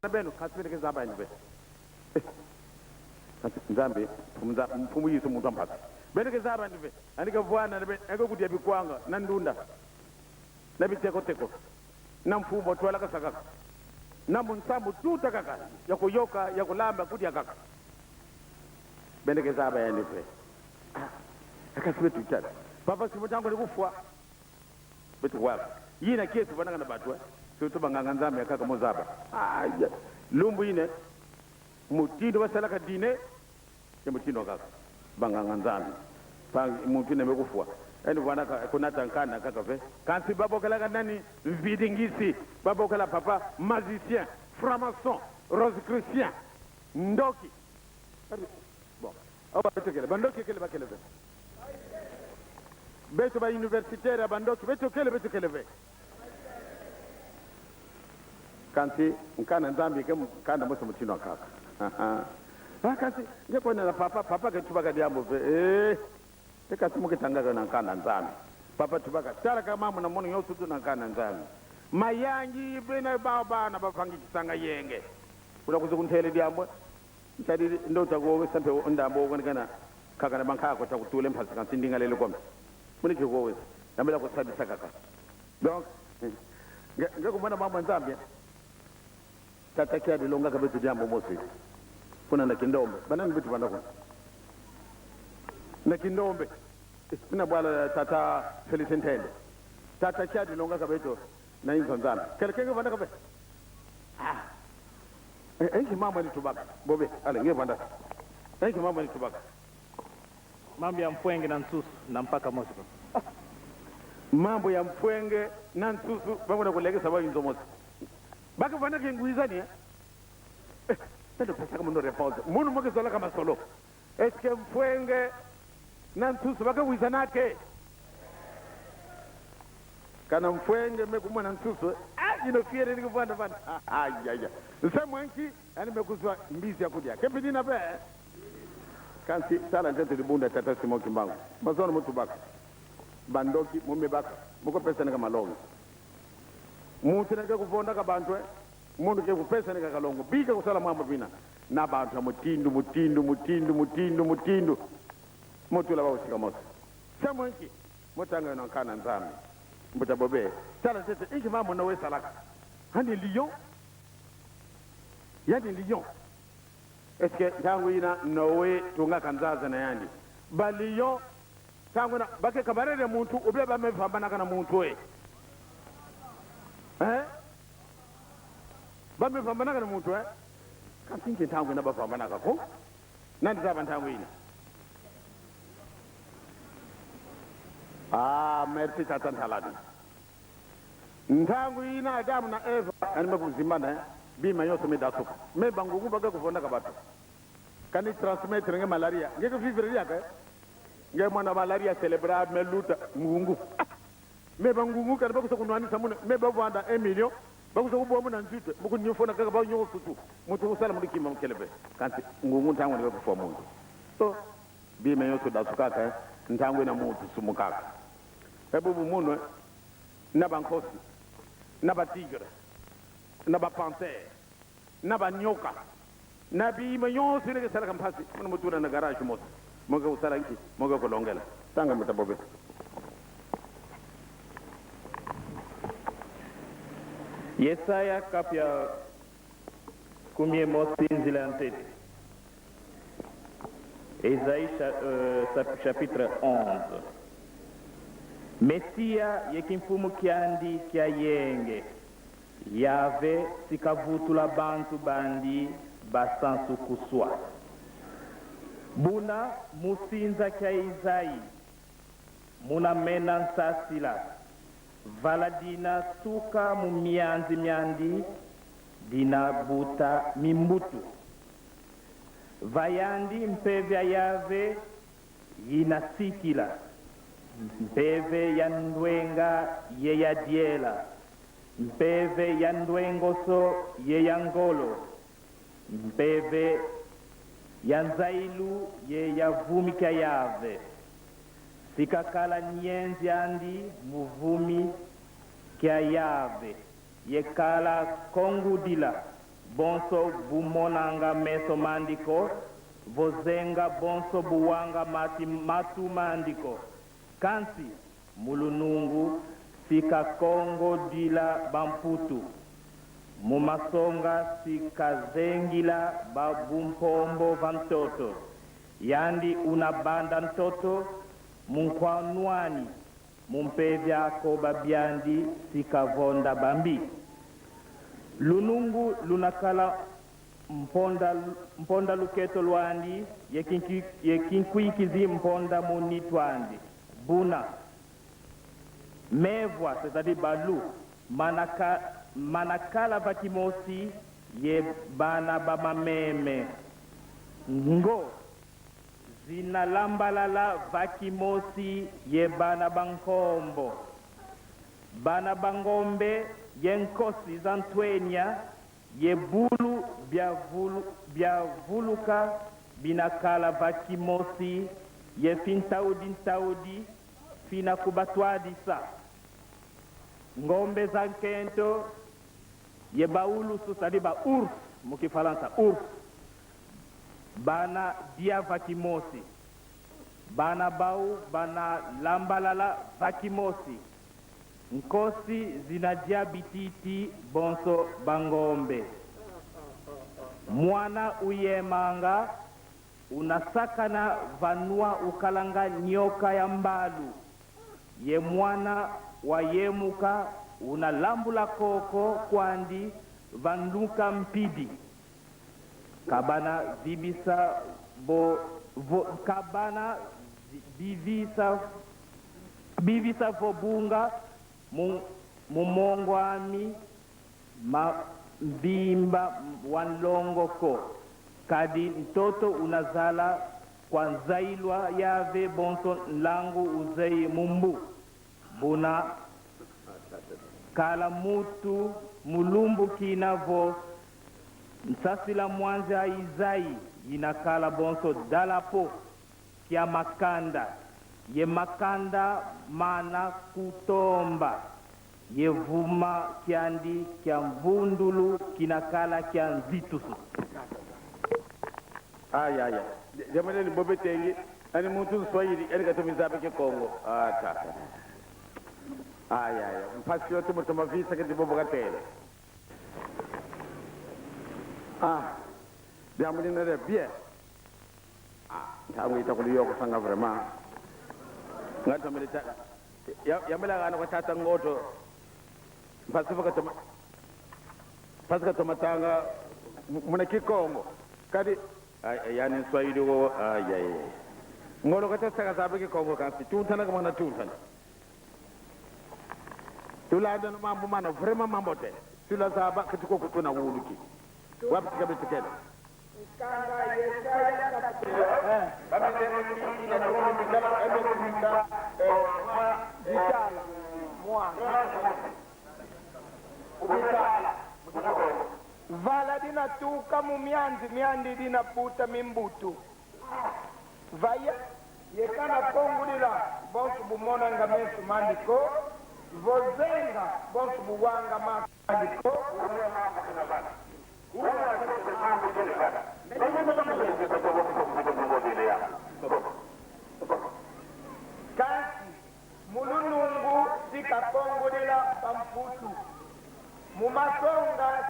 Beno kasi bene ke zaba ene ve. Kasi Nzambe mfumu yiso muntu ampasi. Bene ke zaba ene ve. Ani ke vwana ne eke kudia bikwanga na ndunda. Na biteko teko. Na mfumbo twala kasakaka. Na munsambu tuta kaka ya kuyoka ya kulamba kudia kaka. Bene ke zaba ene ve. Ah. Akasi betu chala. Papa simutango ni kufwa. Betu waka. Yina kiesu vananga na batu eh. Surtout banganga Nzambe kaka mozaba. Aya. Lumbu ine mutindo basalaka dine ya mutindo kaka banganga Nzambe. Pa muntu ne mekufwa. Eni vana ka kunata nkanda kaka ve. Kasi babokelaka nani mvidingisi, babokela papa magicien, franc-maçon, rosicrucien, ndoki. Bon, awa beto kele bandoki kele bakele ve. Beto ba universitaire ya bandoki beto kele beto kele ve. Kanti nkana Nzambi ke nkanda moso mutindo kaka. Ah kasi nge kona na papa papa ke tubaka diambo ve. Eh. Te kasi mukitanga na nkanda Nzambi. Papa tubaka tala ka mamu na mono yosutu na nkanda Nzambi. Mayangi bena ba bana bafangi kisanga yenge. Kuna kuzukunthele diambo. Ntadi ndo takuwe sampe ndambo kana kaka na bankako takutule mphasi kansi ndingalele kome. Muniki kuweza. Nambela kusabisa kaka. Donc nge kumona mama Nzambi. Tata kia dilonga kabetu diambo mosi. Kuna na kindombe. Banani bitu banda kuna. Na kindombe. Kuna bwala tata Felicien Ntende. Tata kia dilonga kabetu na inzo Nzambi. Kele kenge banda kabe. Ah. Enki mama ni tubaka. Bobe, ale nge banda. Enki mama ni tubaka. Mambo ya mfwenge na nsusu na mpaka mosi. Mambo ya mfwenge na nsusu bangona kulegesa ba inzo mosi. Baka vana ke nguizani eh? Eh, tendo pesa kama no réponse. Munu moke zola kama solo. Est-ce que mfwenge na nsusu baka wizanake? Kana mfwenge mekumona nsusu. Ah, ino fiere ni kuvanda vanda. Ah, ya ya. Nsemwenki yani mekuzwa mbizi ya kudia. Kepi nina be? Kansi tala njete libunda tata Simon Kimbangu. Mazono mutu baka. Bandoki mumibaka. Muko pesa nika malongo. Muntu nake kuvonda ka bantu eh. Mundu ke kupesa nika kalongo. Bika kusala mambo bina. Na bantu ya mutindu mutindu mutindu mutindu mutindu. Mutula ba usika moto. Semwenki mutanga yono nkana Nzambi. Mbuta bobe. Tala tete inki mambo na wesalaka. Hani lion. Yani lion. Est-ce que ntangu ina nowe tunga kanzaza na yandi. Ba lion tangu na bake kabarere muntu ube ba mefambana kana muntu e. Eh? Ba mefambana kana muntu eh? Kanti ntangu ina bafambana kako. Nandi zaba ntangu ina. Ah, merci tata Ntaladi. Ntangu ina Adamu na Eva ani mekuzimana eh? Bima yonso medasuka. Me bangungu baka kuvonda kabatu. Kani transmettre nge malaria. Nge ke vivre yaka. Nge mwana malaria celebra me luta ngungu. Ah! Me bangungu kana bakusa kunwanisa mune me bavanda 1 million. Bakusa kubuwa muna nzute. Muku nyofona kaka ba nyoso tu. Mutu kusala mudu kima mkelebe. Kanti ngungu ntangu ni kufwa muntu. So bima yonso dasuka ka ntangu ina muntu sumukaka. Ebubu munwe na bankosi na ba tigre na ba panthère na ba nyoka na bima yonso ile kesala kampasi muna mutura na garage moto moka kusala nki moka kulongela tanga mutabobe. Yesaya kapya kumie mosi nzila ya ntete. Esaïe chapitre 11. Messia yekimfumu kyandi kya yenge. Yave sikavutula bantu bandi basansu kuswa. Buna musinza kya Isaïe. Muna mena nsasila. Valadina suka mu mianzi miandi dina buta mimbutu. Vayandi mpeve yave yinasikila. Mpeve ya ndwenga ye ya diela. Mpeve ya ndwengoso ye ya ngolo. Mpeve ya nzailu ye ya vumika yave. Sikakala nyenzi andi muvumi kya yave. Yekala kongudila Bonso bumonanga meso mandiko, vozenga bonso buwanga mati matu mandiko. Kansi mulunungu sikakongodila bamputu, mumasonga sikazengila ba bumpombo va ntoto. Yandi unabanda ntoto munkwanuani, mumpevya koba byandi sikavonda bambi. Lunungu lunakala mponda, mponda luketo lwandi yekinkwikizi mponda muni twandi. Buna mevwa, c'est-à-dire balu, manaka, manakala vakimosi ye bana ba mameme. Ngo zinalambalala vakimosi ye bana ba nkombo. Bana ba ngombe ye nkosi za ntwenya ye bulu bya vulu, bya vuluka binakala vakimosi ye fintaudi ntaudi fina kubatwadisa. Ngombe za nkento ye baulusu, c'est-à-dire ba ours mu kifalansa ours, bana dia vakimosi. Bana bau bana lambalala vakimosi. Nkosi zinadia bititi bonso bangombe. Mwana uyemanga unasakana vanua ukalanga nyoka ya mbalu. Ye mwana wayemuka unalambula koko kwandi vanluka mpidi. Kabana vibisa bo vo, kabana bivisa bivisa vobunga mu mumongwami ma mbimba wanlongoko kadi ntoto unazala kwa nzailwa yave bonso nlangu uzei mumbu buna kala mutu mulumbu kina vo nsasila mwanza izai yinakala bonso dalapo kya makanda ye makanda mana kutomba ye vuma kyandi kya mvundulu kinakala kya nzitusu. Aya aya jamaneni bobetengi ani muntu nswahili ani katumizabe kikongo ah tata aya aya mpasi yote mutomavisa ke dibobokatele ah diamulina le bien ah ntangu ita kuliyoko sanga vraiment ngatomele ta yamelagana kwa tata ngoto mpasi vakatoma mpasi katomatanga muna kikongo kadi yani nswahili wo ay ay ngolo katasaka zabe kikongo kasi tuntana kama tuntana tulanda no mambo mana vraiment mambo te sula zaba kitiko kutuna wuluki wapi tikabetekela Vala dinatuka mu mianzi miandi dinaputa mimbutu. Vaya yekana kongulila bonso bumonanga meso mandiko vozenga bonso buwanga mandiko. Kasi mulunungu sikakongulila pamputu mumasonga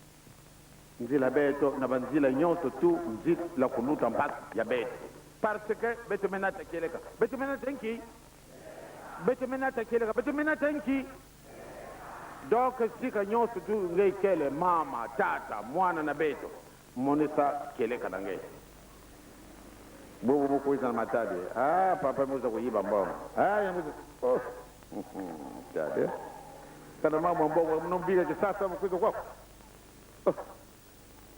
nzila beto na banzila nyonso tu nzila kuluta mpaka ya beto parce que beto mena takeleka beto mena tenki beto mena takeleka beto mena tenki donc sika nyonso tu ngai kele mama tata mwana na beto monisa keleka na ngai bobo bokuiza na matadi ah papa muza kuyiba mbongo ah ya muza oh tade kana mama mbongo mnombika kisasa mukuiza kwako oh.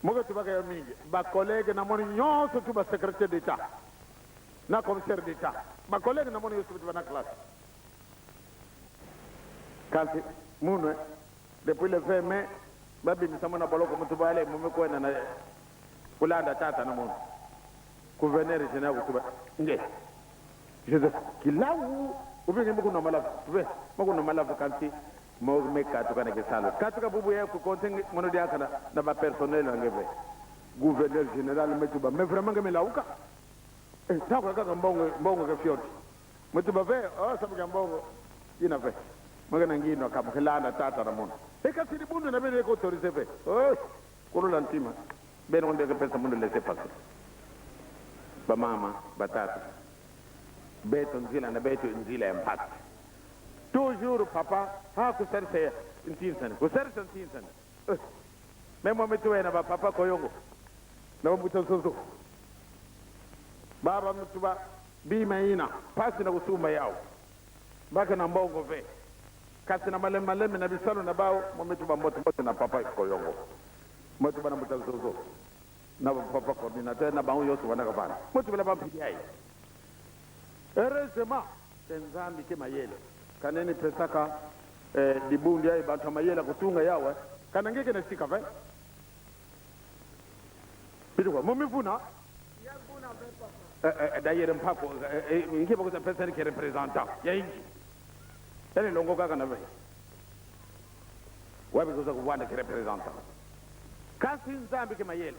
Moke tubaka ya mingi bakolege namoni nyonso tu basecrétaire d'état na commissaire d'état bakolege namoni nyonso tu bana classe kasi munwe depuis le 20 mai babimisa mona boloko mutu bale mumikwena na kulanda tata na munu gouverneur général kutuba nge Joseph kilau ubinge mukunomala ve mukunomala vakansi. Mo me katuka na kisalo. Katuka bubu ya ku konte mono diaka na ba personnel na ngeve. Gouverneur général metuba mais vraiment ngeme lauka. Eh, tako kaka mbongo mbongo ke fioti. Metuba ve, oh sabu ya mbongo. Ina ve. Maka na ngino ka mkhilanda tata na mono. E kasi di bundu na bene ko autorisé ve. Oh, kulula ntima. Bene onde ke pesa mundu laisser passer. Ba mama, ba tata. Beto nzila na beto nzila ya mpasi. Toujours papa, ha kusarisa ya ntinsani. Kusarisa ntinsani. Eh. Memo mituwe na ba papa koyongo. Na mbuta zozo. Baba mtuba bima ina pasi na kusumba yao. Baka na mbongo ve. Kasi na maleme maleme na bisalo na bao mometuba mbote mbote na papa koyongo. Motuba na mbuta zozo. Na papa coordinateur na bango yonso wana kavana. Motuba na bampidi ai. Heureusement ke Nzambi ke mayele. Kaneni pesaka eh, libundi ai bantu ya mayele kutunga yawe. Kana ngeke na sika ve. Biloko momivuna. Eh, eh, d'ailleurs mpako eh, eh, nkiba kuza pesa ni ke représentant ya inchi. Yani longo kaka na ve. Wapi kuza kuvanda ke représentant. Kasi Nzambi ke mayele.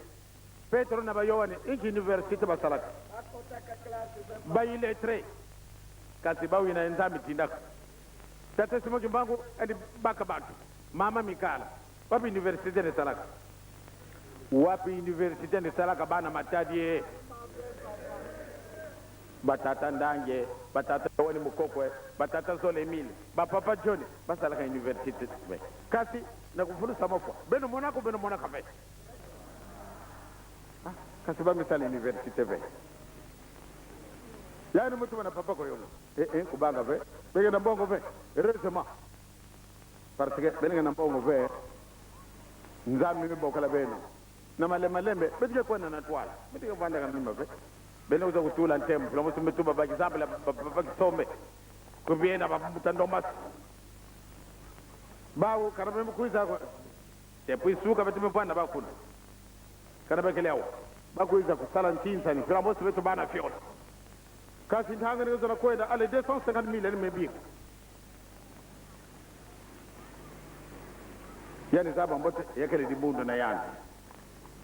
Petro na bayoane inchi université basalaka. Ba illettré. Kasi bawina Nzambi tindaka. Tata Simon Kimbangu andi baka bantu. Mama Mikala. Wapi université ne salaka? Wapi université ne salaka bana Matadi e? Batata Ndange, batata Wani Mukokwe, batata Zole Emile, ba papa John basalaka université. Kasi na kufulusa mafwa. Beno monako beno monaka ve. Ah, kasi ba misala université ve. Yani mutu bana papa koyongo. Eh eh kubanga ve. Bege na mbongo ve. Heureusement. Parce que benge na mbongo ve. Nzambi mibokala beno. Na malema lembe betike kwenda na twala. Betike kwenda kana mimba ve. Beno uza kutula ntemu. Fula musu mituba ba kisambela ba kisombe. Kubienda ba mutando mas. Bawo karabe mkuiza kwa. Depuis suka betu mfana bakuna. Karabe keleo. Bakuiza kusala ntinsa ni fula musu betu bana fiona. Kasi ntanga ni zona kwenda ale 250 000 ni mebika. Yani zaba mbote yakele dibundu na yani.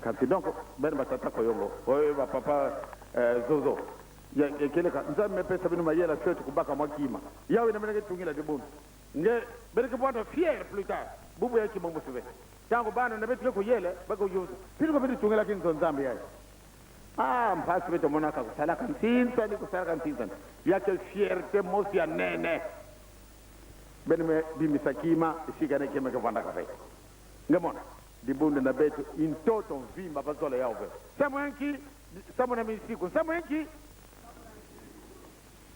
Kasi donc ben batata koyongo. Oyo ba papa zozo. Ya keleka nzambe mepesa bino mayela fetu kubaka mwakima. Yawe na meneke tungila dibundu. Nge bereke bwana fier plus tard. Bubu ya kimombo sibe. Tango bana na betule kuyele bako yuzu. Pili ko bitu tungila kinzo nzambe yaye. Ah mpasi beto monaka kusalaka ntinsa ni kusalaka ntinsa. Yake fierté mosi ya nene. Bene me bimisa kima isika ne kima ke vanda kafe. Ngemona dibundu na beto in toto vimba bazola yao ve. Samwenki samuna misiku samwenki.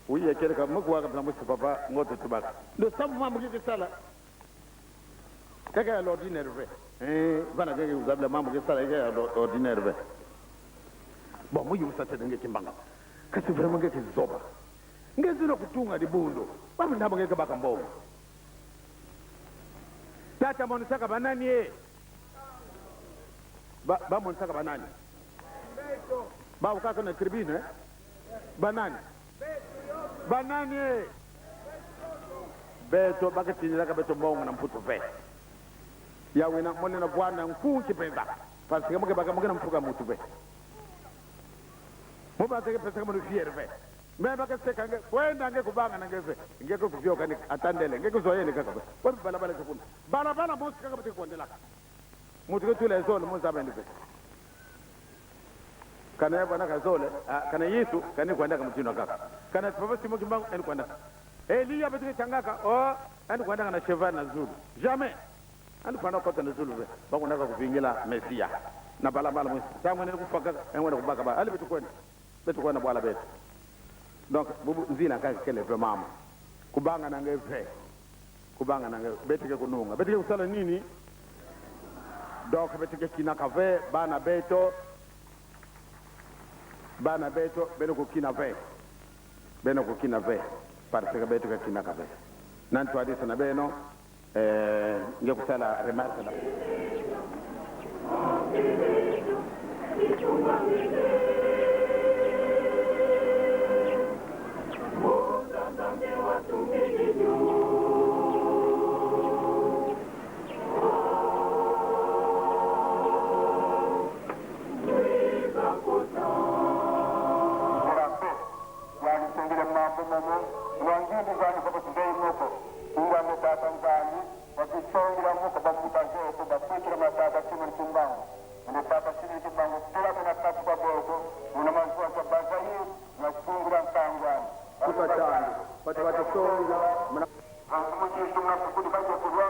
Uye keleka muku waka na musi papa ngoto tubaka. Ndo samu mambo kike sala. Kaka ya l'ordinaire ve. Eh bana kaka uzabla mambo kike sala kaka ya l'ordinaire ve. Bon muyi usate ngeke kimbanga. Kasi vraiment ngeke zoba. Ngezino kutunga dibundu. Babu ndabo ngeke baka mbongo. Tata monisaka banani e? Ba monisaka banani? Ba ukaka na tribune eh? Banani? Banani e? Beto bakatinilaka beto mbongo na mputu ve. Yawena monena bwana nkunki penza. Parce que muke baka muke na mfuka mutu ve. Mubaseke pesa kama fier ve. Me bakaseka nge kwenda nge kubanga na ngeve. Ngeke kuvyoka ni atandele ngeke zoyele kaka. Wapi balabala chakula. Balabala mosi kaka bate kuendelaka. Mutu ke tule zole muzi abende ve. Kana ya bwana kazole, kana Yesu kana kwenda kama kaka. Kana papa Simo Kimbangu eni kwenda. Elia bate changaka oh eni kwenda na cheval na Zulu. Jamais. Eni kwenda kota na Zulu ve. Bakwenda kuvingila Mesia. Na balabala mosi. Tangu eni kufaka eni kubaka ba. Ali betu kwenda. Betu kwenda bwala betu. Donc bubu nzila kaka kele ve mama. Kubanga na ngeve. Kubanga na ngeve. Betike kununga. Betike kusala nini? Donc betike kina kave bana beto. Bana beto beno kukina ve. Beno kukina ve. Parce que beto kina kave. Nantu hadisa na beno eh nge kusala remarque na. Kimbangu muna Tata Simon Kimbangu tula muna tatu kwa boko muna mazuwa kwa bazayi na sungura mpangwani Kufatana pati vatisonga muna Vankumujishu muna sukudi kaje kulwa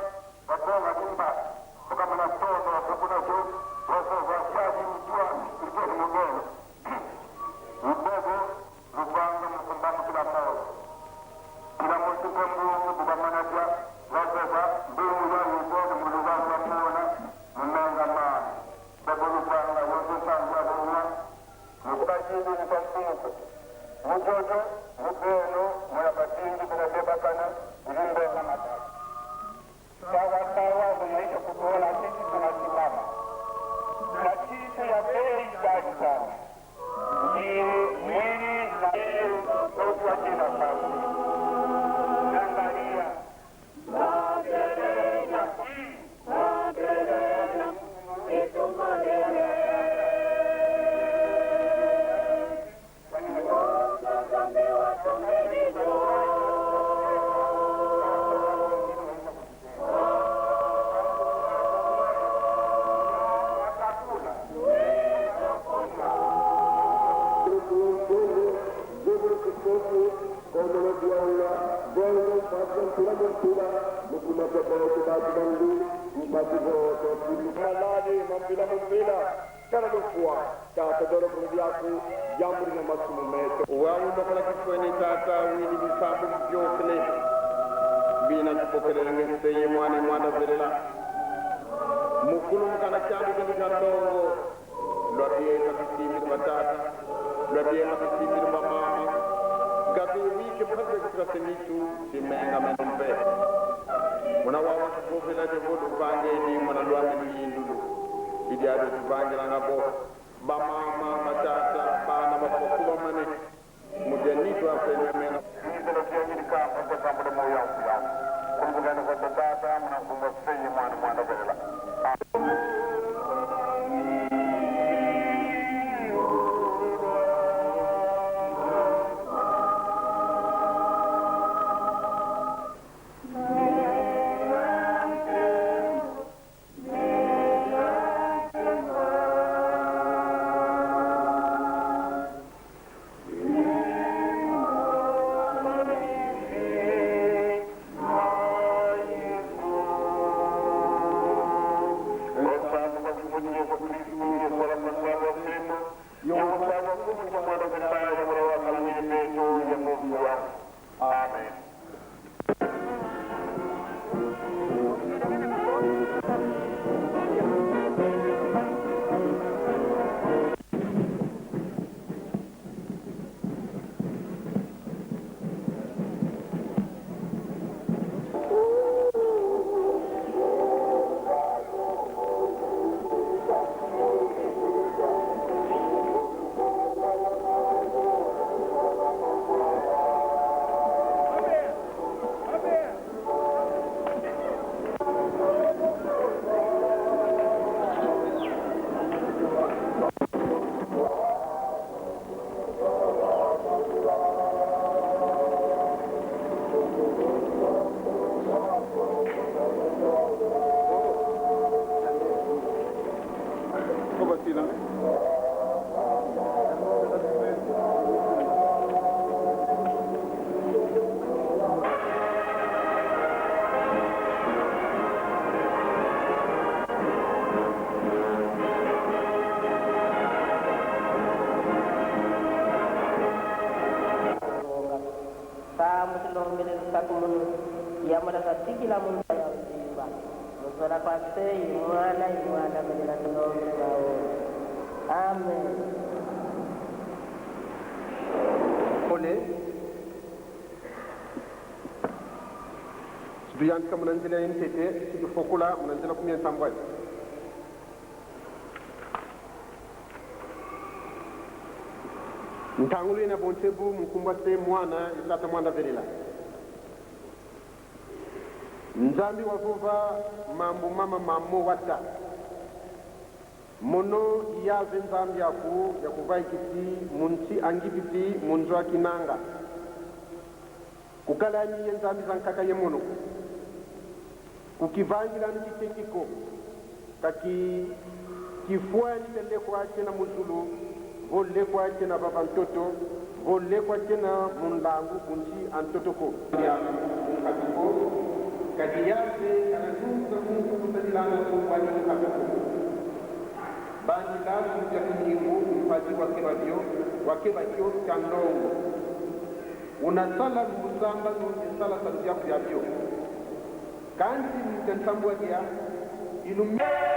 babonga dimba kama na tondo hakuna cho roho za shaji mjua ilikuwa ni mbogo mbogo rubanga mkumbano kila moyo kila mtu kwa mbungu kukamanaja wazoba mbungu ya ubogo muluganga mona munanga mana babo rubanga wozosanga buwa mukajindi mukasuko mujojo mubeno mulabatingi kunadebakana ilimbenga matatu sawa sawa unaisha kutuona sisi tunasimama na kitu ya bei ghali sana ni mwili na sauti wa jina sasa angalia Malali mambila mumbila tala lufua tata doro brundiaku yamburi na masumu meto wawulokola kifweni tata wili bisambu byokele bina kipokelela ngeseye mwana mwana velela mukulu mukana chandu kindu cha ndongo lwabieka bisimili batata lwabieka bisimili bamama gabi wike mpaka kutrasemitu simenga meno mpe muna wawa kikofela jevodu vangeni muna lwami luyindulu idyado tuvangilanga bo bamama batata bana bafokuba mane mujanitu afenyamena Nizelo kyanyiri kamba kwa kambo de moyo yangu kumbugana kwa tata muna kumba seye mwana mwana velela Amen. Obasila. Yamala katikila muntu yauzimba musola kwa sei mwana imwana melela tulombele bawo amen. Ole situyandika muna nzela yentete situfokula muna nzela kumia ntambwai ntangulu ina bontebu mukumbwa se mwana itata mwana velela nzambi wavuva mambu mama mamo wata. Mono yaze nzambi yaku yakuvaikiti munsi angipiti munzu akinanga. Kukalani ye nzambi zankaka ye mono. Kukivangilani kitekiko kaki Kifuani telekwa kena muzulu, volekwa kena babantoto, volekwa kena munlangu kunchi antotoko. Munkatuko, kadi yase kana nunga kunku kusadilanga kuwani munkatuko. Bandi lasu ya kinyingu mpaji wakebabyo, wakebakyo kandongo. Unasala lusamba nungisala saluya kuyabyo. Kanti mtensambwa dia ilumia.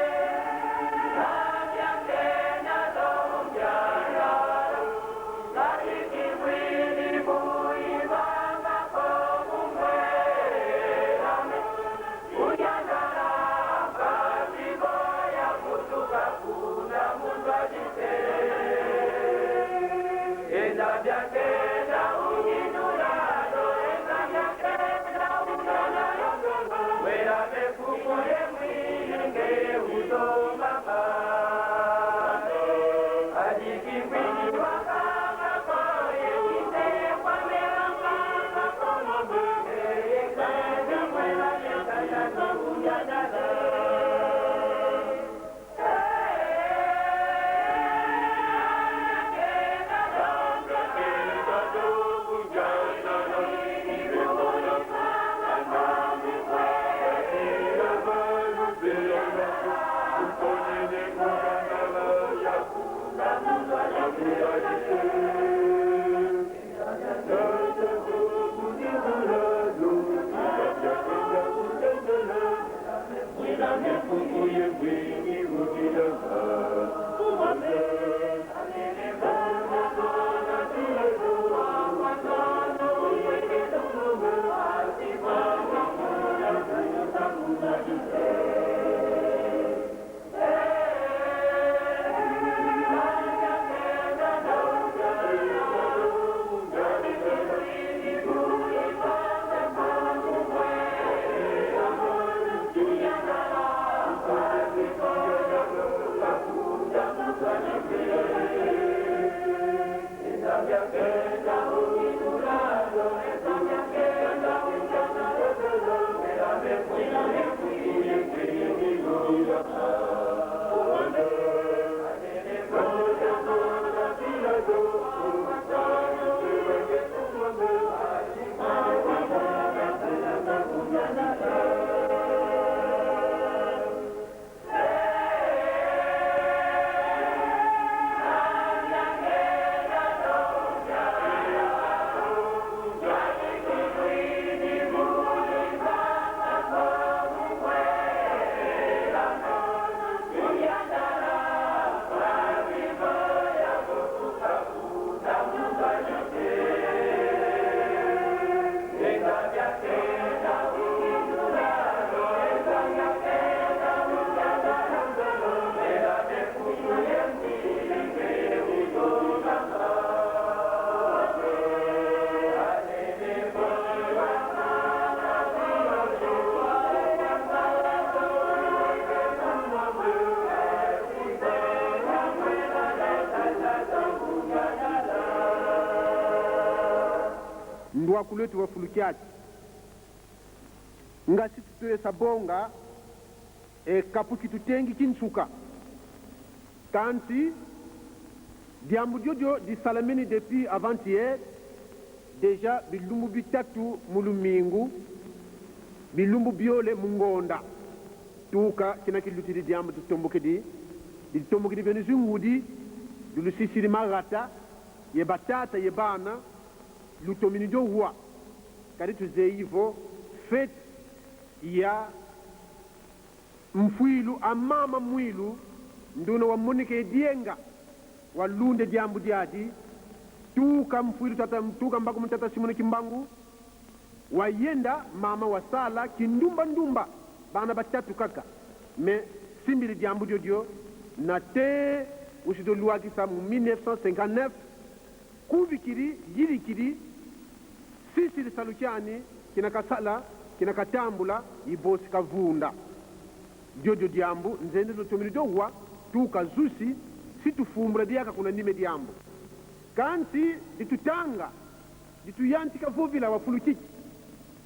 Ndwakuletu wafulukiachi ngasi tutoye sabonga e kapu kitutengi kinsuka kanti diambu diodio di salamini depuis avant-hier déjà bilumbu bitatu mulumingu bilumbu biole mungonda tuka kina kilutidi diambu tutombokedi ditombokedi benu zingudi dulusisiri marata ye batata ye bana lutomini do wa kadi tuzeivo fete ya mfwilu amama mwilu nduna wa monike dienga walunde diambu diadi tuka mfwilu tata tuka mbaku mtata simone kimbangu wayenda mama wasala kindumba ndumba bana batatu kaka me simbili diambu diodio na te usido luakisa mu 1959 kubikiri yirikiri sisiri salukyani kinakasala kinakatambula ibosi kavunda diodio diambu nzende lutomini dowa tuka zusi situfumbula diaka kuna nime diambu kanti ditutanga dituyantika vuvila wafulukiki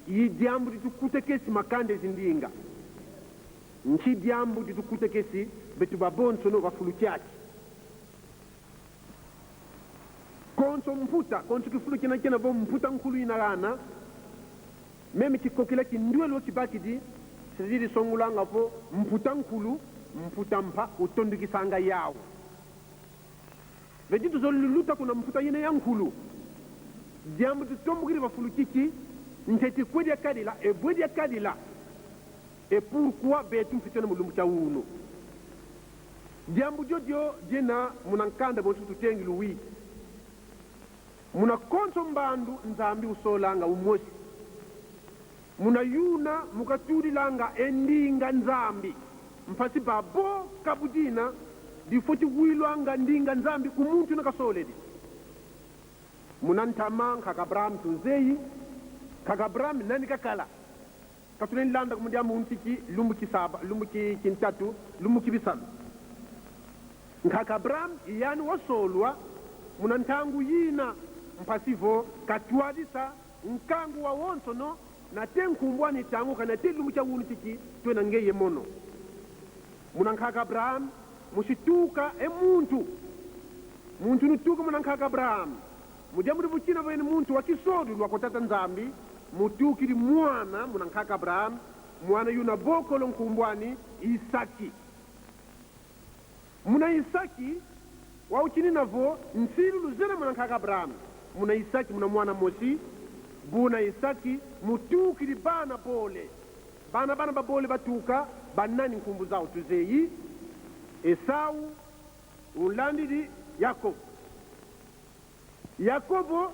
iyi diambu ditukutekesi makande zindinga nchi diambu ditukutekesi Betu ba bonso no bafulukiaki. Konso mputa, konso kifulu kina kena vo mputa nkulu ina gana, meme kikokila kinduelo kibakidi, c'est-à-dire lisongulanga vo mputa nkulu, mputa mpa utondukisanga yawo. Vedi tuzoluluta kuna mputa yina ya nkulu. Diambu tutombukili bafulukiki, nteti kwedia kadila, ebwedia kadila. Et pourquoi betu mfitena mulumbu cha uno? Diambu diodio diena munankanda bonso tutengi luwi. Muna konso mbandu Nzambi usolanga umosi. Muna yuna mukatulilanga endinga Nzambi. Mpasi babo kabudina difo chiwilwanga ndinga Nzambi kumuntu nakasoledi. Muna ntama nkaka Abraham tunzeyi, nkaka Abraham nani kakala. Katuna nlanda ku mudiambu untiki lumbu kisaba, lumbu ki kintatu, lumbu kibisalu. Nkaka Abraham iyani wasolwa muna ntangu yina mpasivo katwalisa nkangu wa wonso no na te nkumbwa ni tangu kana te lumbu cha wunu tiki twena ngeye mono. Muna nkaka Abraham musituka e muntu. Muntu nutuka muna nkaka Abraham. Mudia mudi buchina bwene muntu wa kisodu lwa kotata Nzambi, mutukili mwana muna nkaka Abraham, mwana yuna bokolo nkumbwani Isaki. Muna Isaki wa uchini navo nsilu luzena muna nkaka Abraham. Muna Isaki muna mwana mosi, buna Isaki mutukili bana bole. Bana bana babole batuka banani nkumbu zao tuzeyi, Esau, unlandidi Yakobo. Yakobo.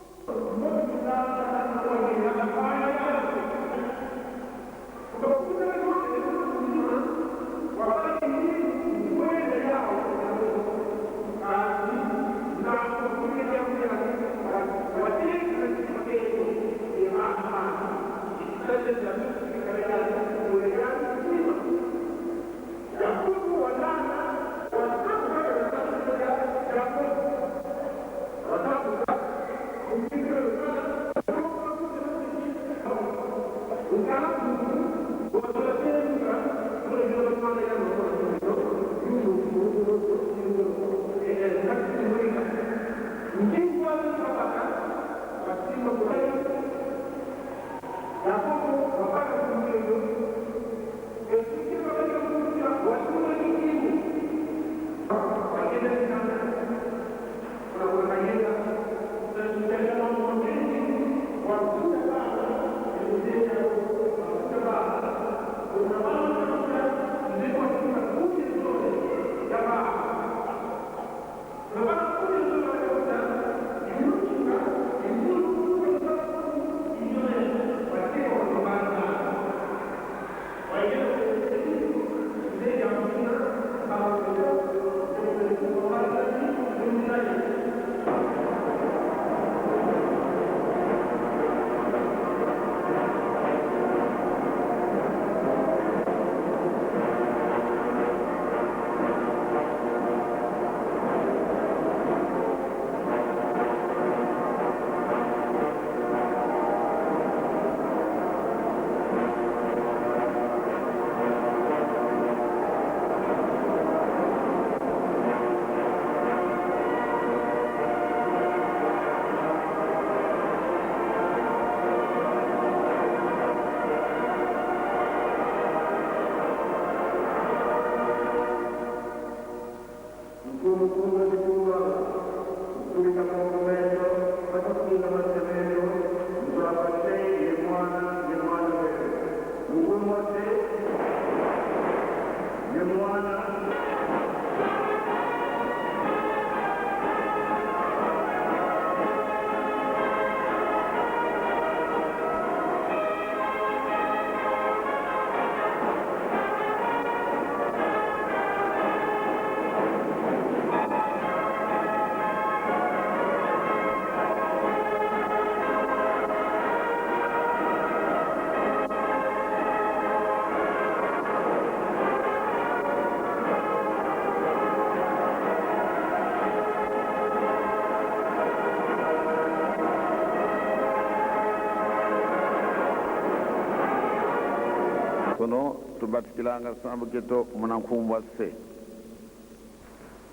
Sono tubatikilanga sambu keto munankumbwa se.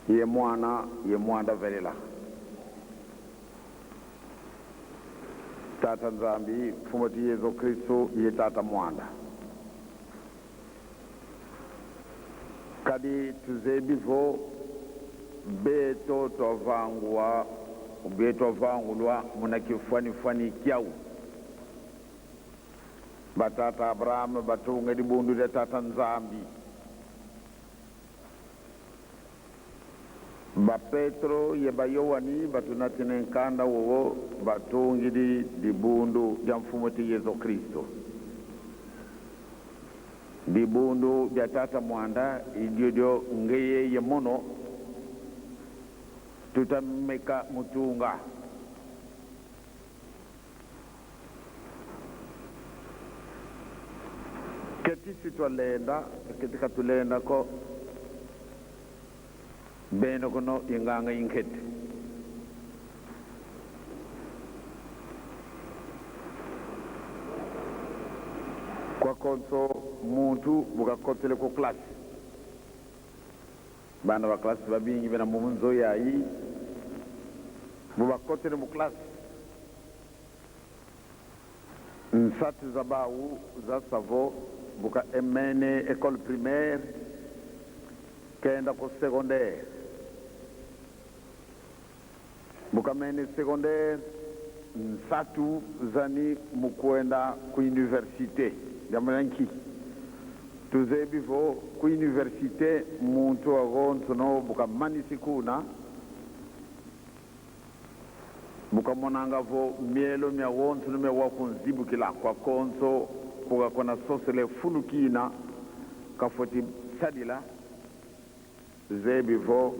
Ye mwana ye mwanda velela. Tata Nzambi mfumu ti Yesu Kristu ye tata mwanda. Kadi tuzebi vo beto twavanguwa ubie twavangulwa muna kifwanifwani kyau. Batata Abraham batunga dibundu dia tata Nzambi. Ba Petro ye ba Yowani batunati ne nkanda wowo batungidi dibundu dia Mfumu ti Yezu Kristo. Dibundu dia Tata Muanda idiodio ngeyeye mono tutameka mutunga. Ketisi twalenda, keti katulendako beno kuno inganga inkete. Kwakonso muntu bukakotele ku klasi. Bana ba klasi babingi bena mu nzo yayi bubakotele mu klasi. Nsati za bawu za savo buka emene ecole primaire kenda ku secondaire. Buka mene secondaire nsatu zani mukwenda ku universite. Diamana nki tuzebi vo ku universite muntu agonso buka manisi kuna bukamonanga vo mielo mia wonso mia wakunzibukila kwa konso kukakona sosele fulukina kafoti sadila zebi vo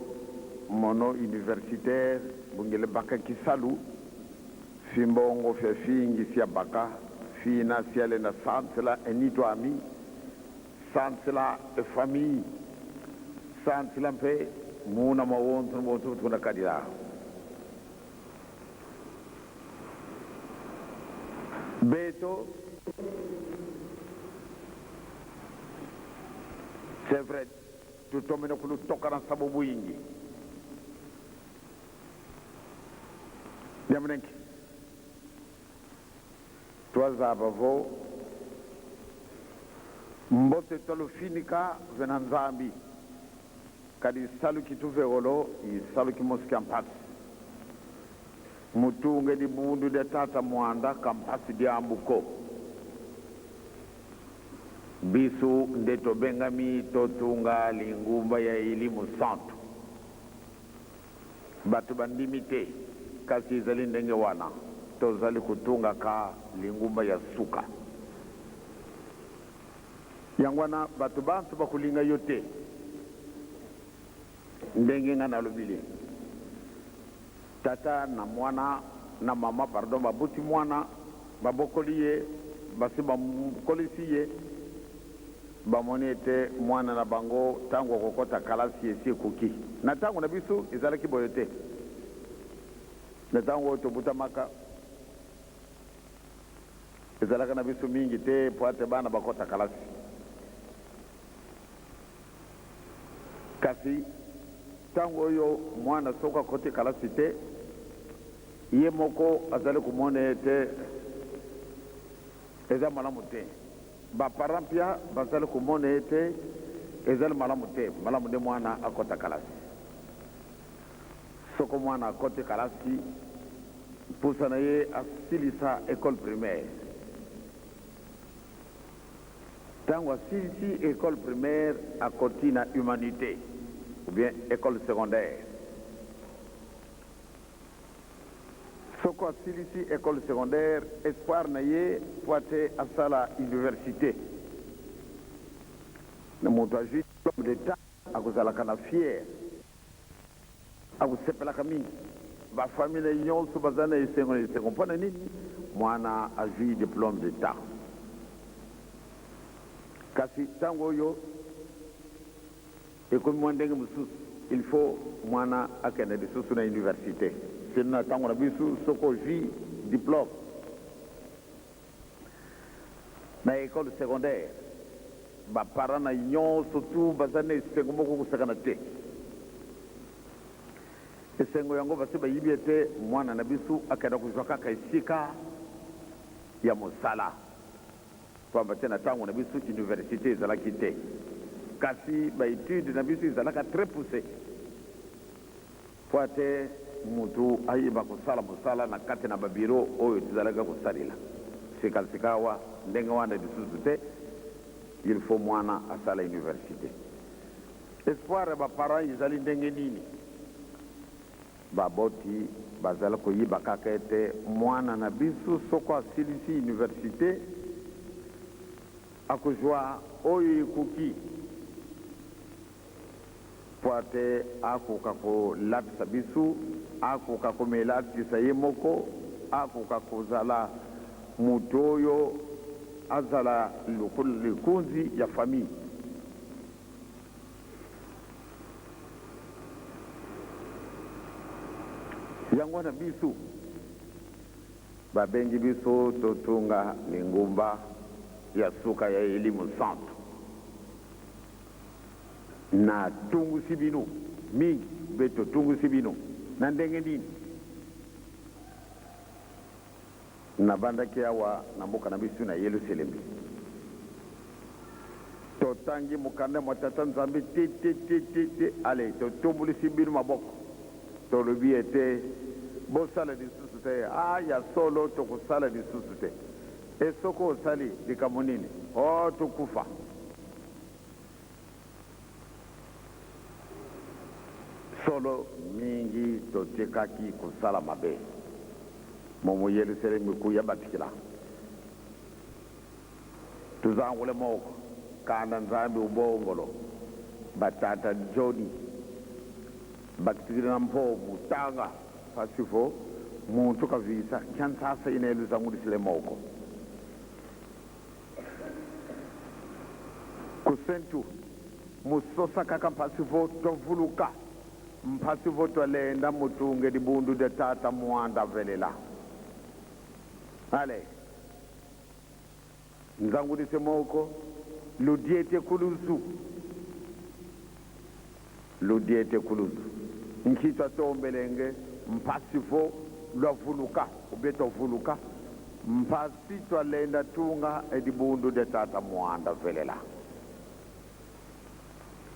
mono universitaire bungele baka kisalu fimbongo fya fingi fya baka fina fyalenda sansela enitwami sansela efamille sansela mpe muna mawonso bonso tuna kadila beto. C'est vrai, tutomene kulutoka na sababu yingi diamunenki twazaba vo mbote twalufinika vena nzambi kadi saluki tuvegolo isaluki mosi mpasi mutunge dibundu dia tata mwanda kampasi diambuko bisu nde tobengami totunga lingumba ya elimu santu. Bato bandimi te kasi ezali ndenge wana tozali kotungaka lingumba ya suka. Yango wana bato banso bakolinga yo te ndenge nga nalobili tata na mwana na mama pardon babuti mwana babokoli ye basi bakolisi ye bamoni ete mwana na bango ntango akokɔta kalasi esi ekoki. Na ntango na biso ezalaki boye te. Na ntango oyo tobutamaka ezalaka na biso mingi te po ate bana bakɔta kalasi. Kasi ntango oyo mwana soki akɔti kalasi te ye moko azali komona ete eza malamu te. Baparent mpia bazali komona ete ezali malamu te, malamu nde mwana akɔta kalasi. Soko mwana akɔti kalasi mpusa na ye asilisa école primaire. Ntango asilisi école primaire akoti na humanité ou bien école secondaire. Soko asilisi école secondaire espoir na ye po ate asala université. Na moto azwi diplôme d'état akozalaka na fier, akosepelaka mingi. Bafamile nyonso baza na esengo na esengo. Mpona nini? Mwana azwi diplôme d'état. Kasi ntango oyo ekomi mwa ndenge mosusu, il faut mwana akende lisusu na université. Sino na ntango na biso soki ozwi diplôme na école secondaire baparent na nyonso tu baza na esengo moko kosakana te. Esengo yango basi bayibi ete mwana na biso akenda kozwa kaka esika ya mosala, pamba te na tango na biso universite ezalaki te, kasi ba etudes na biso ezalaka très poussees mpo ete mutu ayeba kosala mosala na kati na ba bureaux oyo tozalaki kosalela. Sika sikawa ndenge wana lisusu te, il faut mwana asala universite. Espoir ya ba parents ezali ndenge nini? Baboti bazali koyiba kaka ete mwana na biso soko asilisi universite akozwa oyo ekoki mpo ete akoka kolapisa biso, akoka komilatisa ye moko, akoka kozala moto oyo azala lokola likonzi ya famille. Yango wana biso babengi biso totunga lingomba ya suka ya elimo santu. Na tungusi bino mingi mpe totungusi bino na ndenge nini? Nabandaki awa na mboka na biso na Yeluselemi. Totangi mokanda mwa Tata Nzambe te te te te te, ale totombolisi bino maboko, tolobi ete, Bosala lisusu te. Ah, ya solo, tokosala lisusu te. E soko osali likambo nini? Oh, tokufa. Solo, mingi totikaki kosala mabe. Momo Yelusalemi kuya batikila. Tuzangule moko kanda Nzambi ubongolo batata Joni bakitikila na mpo mutanga pasifo muntu kavisa kya nsasa ine luzangulisile moko. Kusentu musosa kaka mpasi vo twavuluka mpasi vo twalenda mutunge dibundu dia tata muanda velela. Ale nzangulise moko ludiete kuluzu ludiete kuluzu nkitwa tombelenge mpasi vo lwavuluka ubie twavuluka mpasi twalenda tunga edibundu dia tata muanda velela.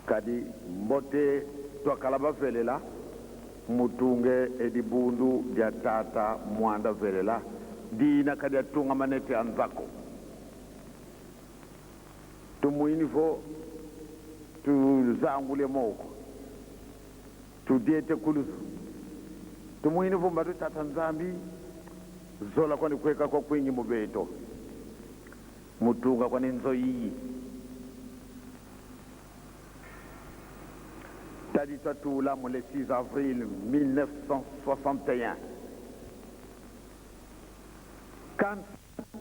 Kadi mbote twakala bavelela mutunge edibundu dia tata muanda velela dina kadi atunga manete a nzako. Tumuini vo tuzangule moko tudiete kuluzu. Tumuini vo mbadu tata Nzambi zola kwani kueka kwa kwingi mubeto mutunga kwani nzoyiyi. Tadi twatula mu le 6 avril 1961 kan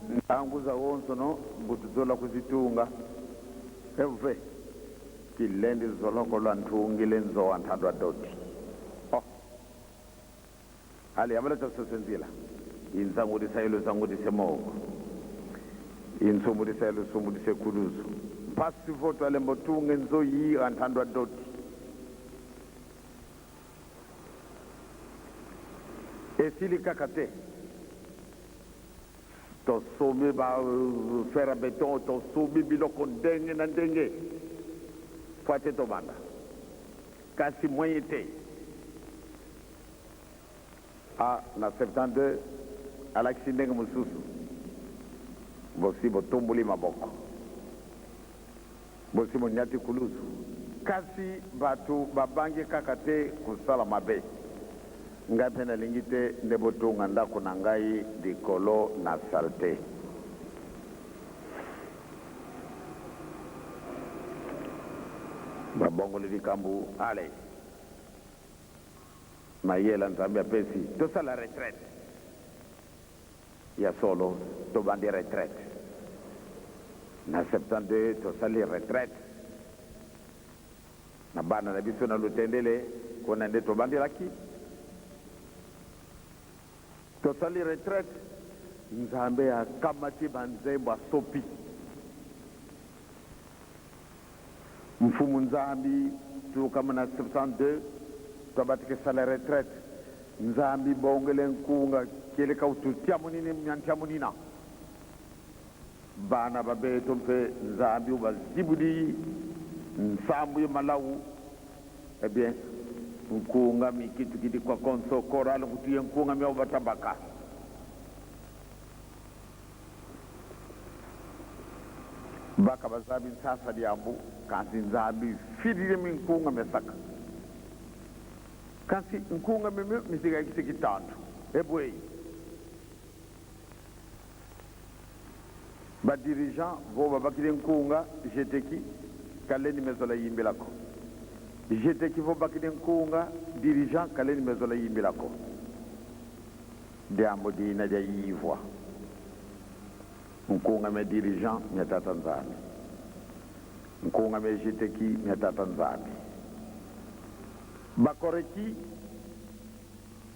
Ntangu za wonso no mbutu zola kuzitunga ev kilendi zoloko lwa nthungile nzowa nthandwa doti oh Ale yabala tasosenzila inzangulisa iluzangulise moko insumbulisa ilusumbulise kuluzu mpasi voto alembo tunge nzoyi anthandwa doti esili kaka te Tosombi ba fer à beton, tosombi biloko ndenge na ndenge po ate tobanda. Kasi moyen te. Ah, na 72 alakisi ndenge mosusu. Bosi botomboli maboko. Bosi bonyati kuluzu. Kasi bato babangi kaka te kosala mabe. Ngai mpe nalingi te nde botonga ndako na ngai likolo na salte. Babongoli likambo, allez! Mayela Nzambe apesi, tosala retraite. Ya solo, tobandi retraite. Na 72 tosali retraite na bana na biso na Lutendele, kuna nde tobandelaki. Tosali retraite, Nzambe akamati ba nzembo asopi. Mfumu Nzambi, tukama na 72. Twabatikisala retraite Nzambi bongele nkunga kieleka ututia munini mnyantia munina bana babeto mpe Nzambi ubazibudi nsambu ye malau. Eh bien, nkunga mikitu kidi kwa konso korale kutuye nkunga mya ubatabaka baka bazabi nsasa diambu kasi Nzambi fidile minkunga mesaka kasi nkunga mimi misika kisikitantu ebweyi badirigeant vo babakile nkunga jeteki kaleni mezola yimbilako jeteki vo bakile nkunga dirigeant kaleni mezola yimbilako diambo dina dia yivwa nkunga me dirigeant mia tata Nzambi nkunga me jeteki mia tata Nzambi bakoreki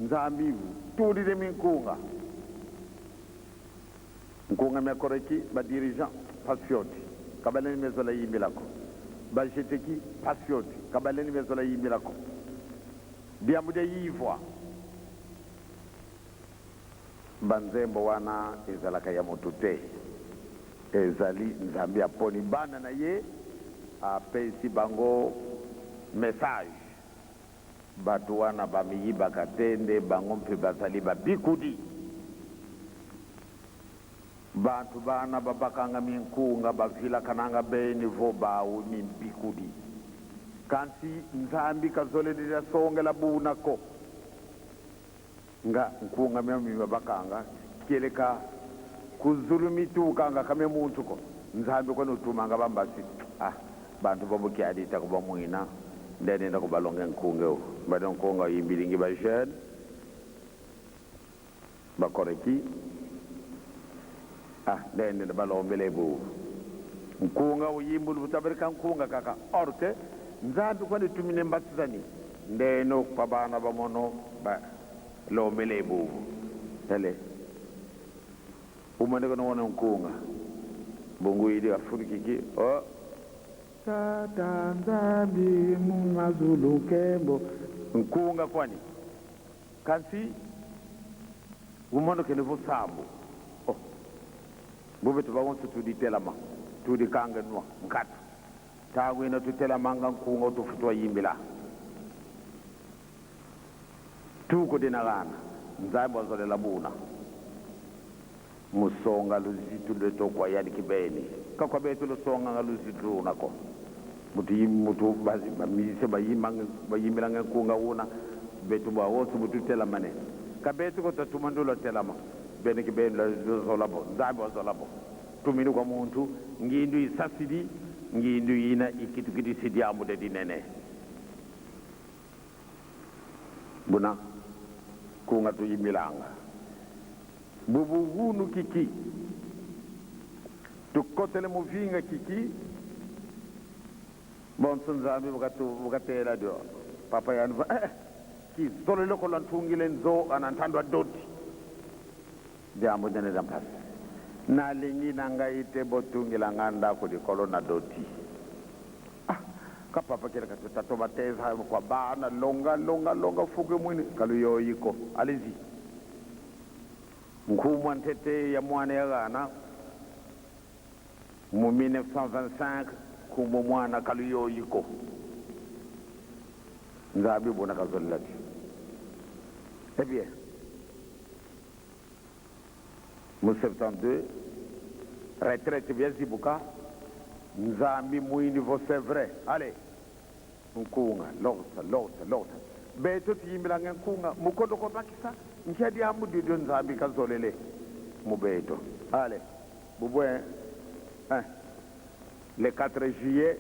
Nzambi tulile minkunga nkunga mia koreki badirigeant pasioti kabaleni mezola yimbilako bajeteki pasioti kabaleni mezola yimbilako diambo dia yivwa banzembo wana ezalaka ya moto te ezali Nzambi aponi bana na ye apesi bango message bato wana bamiyibaka te nde bango mpe bazali babikudi bantu bana babakanga minkunga bavilakananga beni vo bawu mimbikudi kansi Nzambi kazolelela songela bunako nga nkunga mya mibabakanga kieleka kuzulumitukanga kame muntu ko Nzambi kwani utumanga bambasi ah bantu babukiadita kubamwina ndenenda kubalonga nkunga o bado nkunga yimbilingi ba jeune bakoreki ah ndende balombele bu nkunga uyimbulu butabereka nkunga kaka orke Nzambi kwani tumine mbasizani ndeno kwa bana bamono ba lombele bubu tele umande kono wona nkunga bongo yidi afurikiki o tata Nzambi mumazulu kembo nkunga kwani kasi umono kene vusambu oh bubetu bawonso tudi telama tudi kanga nwa nkatu tagwina tutelamanga nkunga tufutwa yimbila tuko dinagana Nzambi wazolela buna musonga luzitu lweto kwa yadi kibeni kakwa betu lusonga nga luzitu lunako mutu mutu bamise bayimbilanga nkunga una betu bwa wonso mutu telamane kabetu ko tatuma ndulo telama bene kibeni luzola bo Nzambi wazola bo tumini kwa muntu ngindu isasidi ngindu yina ikitukidi sidi amude dinene buna kunga tuyimbilanga bubuhunu kiki tukotele muvinga kiki bonso Nzambi bukatela dio papa yani eh kizolele ko lantungile nzo anantandwa doti diambo dene dampasi nalingi na ngai te botungila nga ndako likolo na doti ah ka papa kele ka tato bateza kwa bana longa longa longa fuke mwini kaluyoyiko allez-y nkumwa ntete ya mwana ya gana mu 1925 kumwa mwana kaluyoyiko Nzambi bona kazolelati eh bien mu 72 retraite vya zibuka Nzambi mwini vo c'est vrai allez nkunga losa losa losa beto tiyimbilanga nkunga mukondo ko bakisa nkiadi amudidio Nzambi kazolele mubeto allez bubwe hein le 4 juillet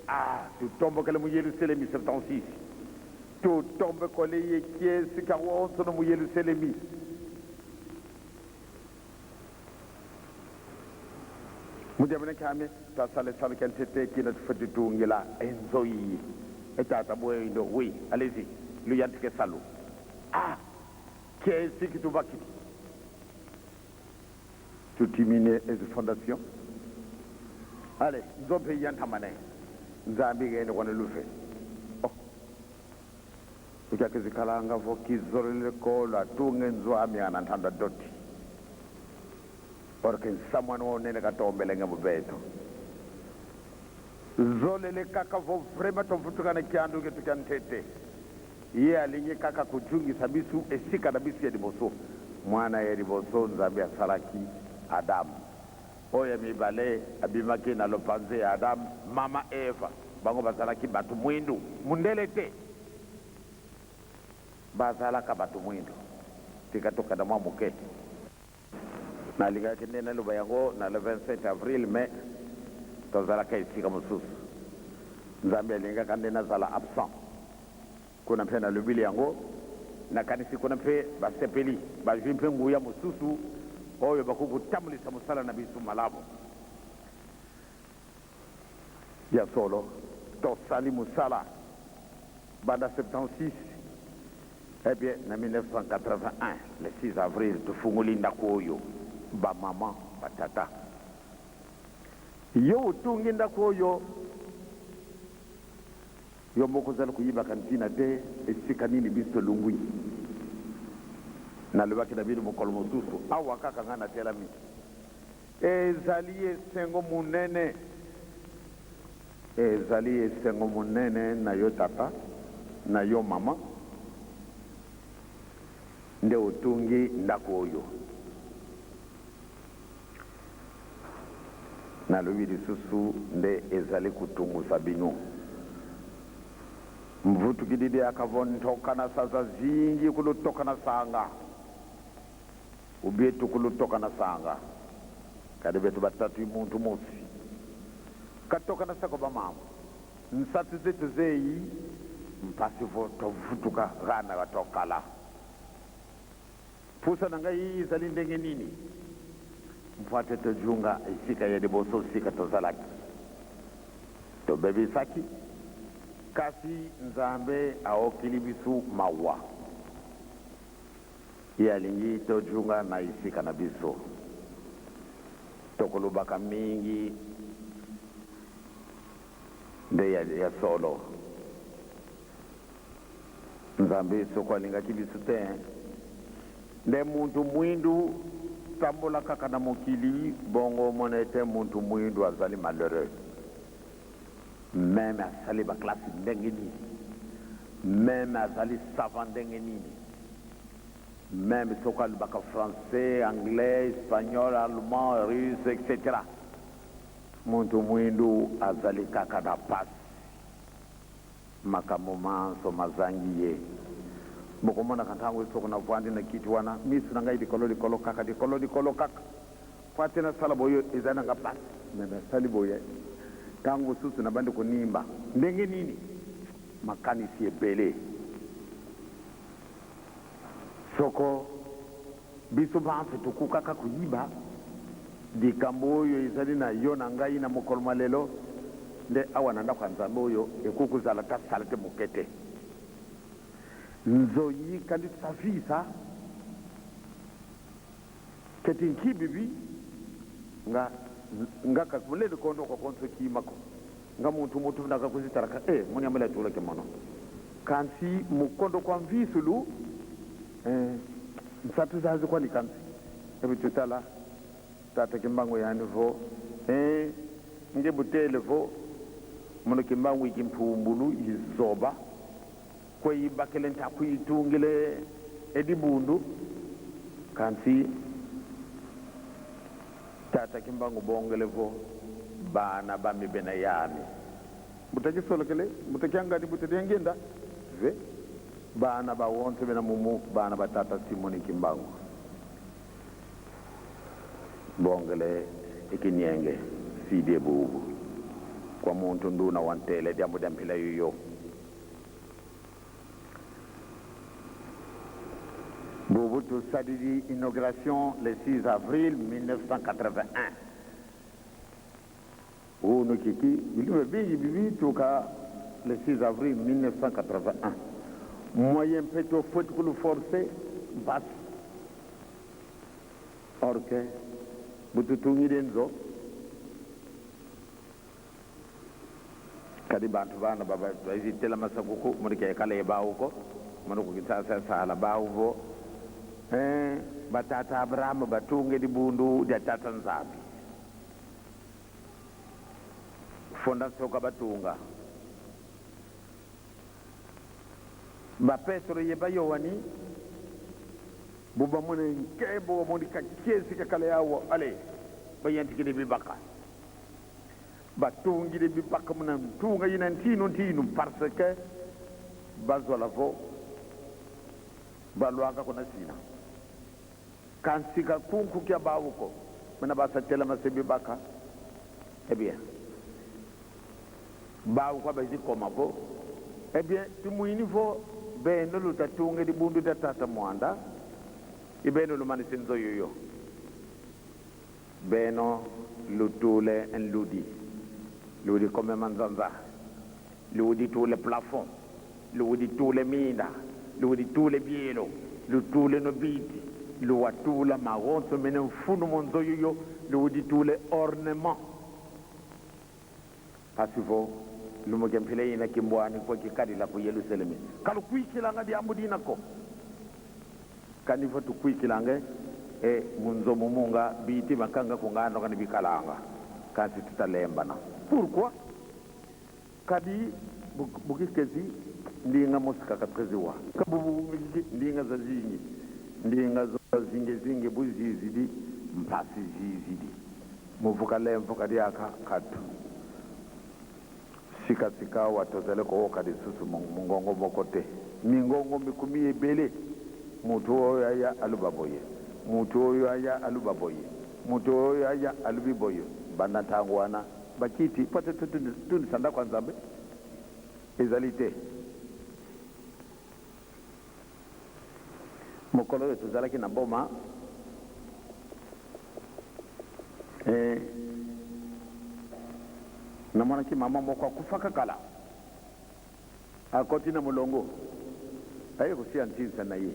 ah tutombokele mu Yerusalemi 76 tutombekole ye kiesi ka wonso no mu Yerusalemi mujamene kame tasale sale kentete kina tufati tungila enzoyi etata bwendo oui allez-y luyantike salu ah kiesi kitubakiti tutimine ezi fondation allez nzompe yantamane Nzambi gende kwana lufe oh Tukiakizikalanga vo kizolele kolo atunge nzwami ana nthanda doti. Or ke nsamwana wa unene katombelenge mubeto. Zolele kaka vo vraiment tovutukana kiandu ke tukya ntete. Ye alingi kaka kujungisa bisu esika na bisu ya liboso. Mwana ya liboso Nzambe asalaki Adam. Oyo ya mibale abimaki na lopanze ya Adam, mama Eva. Bango bazalaki bato mwindu, mundele te. Bazalaka bato mwindu. Tika tokenda mwa moke. Nalingaki nde naloba yango na le 27 avril, mais tozalaka esika mosusu. Nzambe alingaka nde nazala absent. Kuna mpe nalobili yango, nakanisi kuna mpe basepeli, bazwi mpe nguya mosusu oyo bakoki kotambwisa mosala na biso malamu. Ya solo, tosali mosala banda 76, eh bien, na 1981, le 6 avril, tofungoli ndako oyo, bamama, batata. Yo otungi ndako oyo, yo moko ozali koyibaka ntina te esika nini biso tolungwi. Nalobaki na bino mokolo mosusu, awa kaka ngai natelami. Ezali esengo monene, ezali esengo monene na yo tata, na yo mama, nde otungi ndako oyo. Nalobi lisusu nde ezali kotungusa bino. Mvutukididi akavontoka na saza zingi kulutoka na sanga. Ubietu kulutoka na sanga. Kadi betu batatu muntu mosi. Katoka na sako bamama. Nsatu zetu zeyi mpasi vo tovutuka gana gatokala. Pusa na ngai ezali ndenge nini? Mpo ate tojunga esika ya liboso sika tozalaki. Tobebisaki, kasi Nzambe aokili biso mawa. Ye alingi tojunga na esika na biso. Tokolobaka mingi nde ya, ya solo. Nzambe soko alingaki biso te, nde muntu mwindu tambola kaka na mokili bongo omona ete muntu mwindu azali malheureux. Meme asali baklasi ndenge nini, meme azali savant ndenge nini, meme soko alobaka français, anglais, espagnol, allemand, russe, etc. Muntu mwindu azali kaka na pasi. Makambo manso mazangi ye. Bokomonaka ntango soko navwandi na kiti wana, miso na ngai likolo likolo kaka, likolo likolo kaka. Po ate nasala boye ezali na nga pasi. Me nasali boye, ntango mosusu nabandi konimba. Ndenge nini? Makanisi ebele. Soko biso banso tokokaka koyiba likambo oyo ezali na yo na ngai na mokolo mwa lelo, nde awa na ndako ya Nzambe oyo ekoki kozala ata salete moke te. Nzoyi kandi tusafisa keti nkibibi nga nga mulele kondo ko konso kimako nga muntu mutu ndaka kuzitaraka e munyamela tula ke mono kansi mukondo kwa mvisulu eh, nsatu zazi kwani kansi ebi tutala tata kimbangu yani vo eh, nge butele vo muno kimbangu iki mpumbulu izoba kweyibakele ntakuyitungile edibundu kansi tata kimbangu bongele vo bana bami bena yami butakisolokele butakiangani butadiangenda ve bana bawonse bena mumu bana batata Simoni Kimbangu bongele ikinienge sidie bubu kwa muntu nduna wantele diambo diampila yuyo Bubu tusadidi inauguration le 6 avril 1981 unu kiki bilumbe bingi bibituka le 6 avril 1981 moyen mpe tofweti kulu forcé mpasi or ke bututungile nzo kadi bantu bana bazitela masakuku mulike ekala ebawuko. Mana ku Kinshasa sala bauvo eh, batata Abraham batunge dibundu dia tata Nzambi. Fondation ka batunga. Ba Petro ye ba Yoani buba mune nkembo wa mundi kakiesi kakale yawo ale bayantikile bibaka. Batungile bibaka muna ntunga yina ntino ntino parce que bazwala vo balwaka kuna sina. Kansika kunku kya bawuko muna basatela masebi baka. Eh bien, bawuko abazi koma vo. Eh bien, tumuini vo beno lutatunge dibundu da tata mwanda ibeno lumanisi nzoyoyo. Beno lutule nludi. Ludi kome manzanza. Ludi tule plafond. Ludi tule minda. Ludi tule bielo. Lutule no biti. Luwatula magonso mene mfunu monzoyoyo. Ludi tule ornement. Pasivo lumuke mphile ina kimbwani kwa kikadila ku Yerusalemu. Kalu kuikilanga diambu dinako. Kanivo tukuikilange e munzo mumunga biti makanga kungano kani bikalanga. Kasi tutalembana. Pourquoi? Kadi bukikezi ndinga mosika katreziwa. Kabubu ndinga zazingi. Ndinga zazinge zinge buzizidi mpasi zizidi. Muvuka lemvo kadiaka katu. Sika sika watozele ko kadi susu mungongo mokote. Mingongo mikumi ebele. Mutu oyo aya aluba boye. Mutu oyo aya aluba boye. Mutu oyo aya alubi boye. Banda ntango wana bakiti pote tundisa ndako ya Nzambe ezali te. Mokolo oyo tozalaki na boma namonaki mama moko akufaka kala akoti na molongo aye kosia ntinsa na ye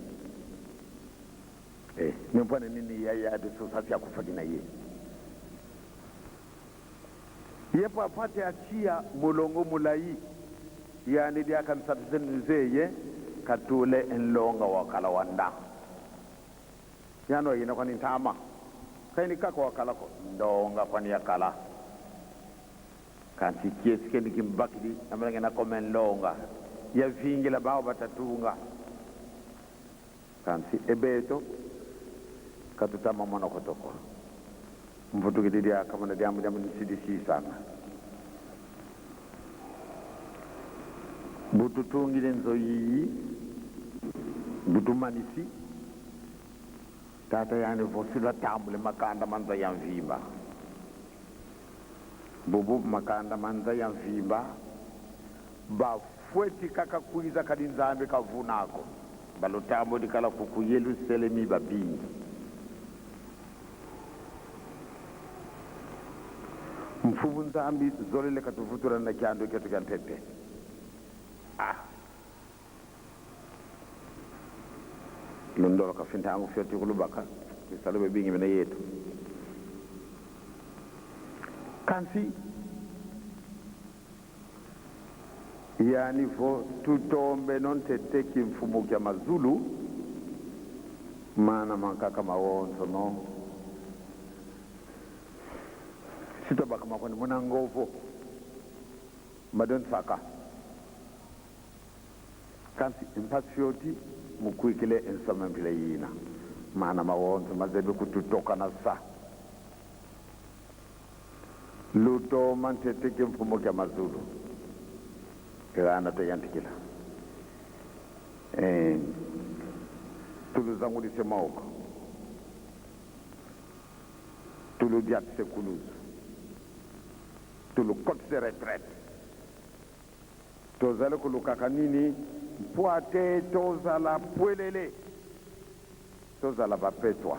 me mpona nini yaya lisusu asi akufaki na ye ye po afate atia molongo molai yani diakanisatise ye katule nlonga wakala wanda yano yina kwani ntama kaini kaka wakala ko ndonga kwani yakala kanti kiesi kendi kimbakidi amalenge na kome nlonga ya vingila bao batatunga kanti ebeto katutama mwana kotoko mvutukidi dia kamana diamu diamu nisidi sisanga bututungile nzoyiyi butumanisi tata yani vosila tambule makanda manza ya mvimba bubu makanda manza ya mvimba bafweti kaka kuiza kadi nzambe kavunako balutambo dikala kuku Yerusalemi babingi mfumu nzambi zolele katuvutura na kyando ketu kya ntete lundolo kafintangu fyoti kulubaka bisalo bebingi mene yetu kansi yani vo tutombe nontete kimfumu kya mazulu mana mankaka mawonso no sitobaka makwani muna ngovo madonsaka kansi mpasi fyoti mukwikile ensoma mpile yina mana mawonso mazebe kututoka na sa lutoma ntete kimfumu kya mazulu kirana toyantikila tuluzangulise maoko tuludiatise kuluzu tulukotise retraite tozali kolukaka nini mpo ate tozala pwelele tozala bapetwa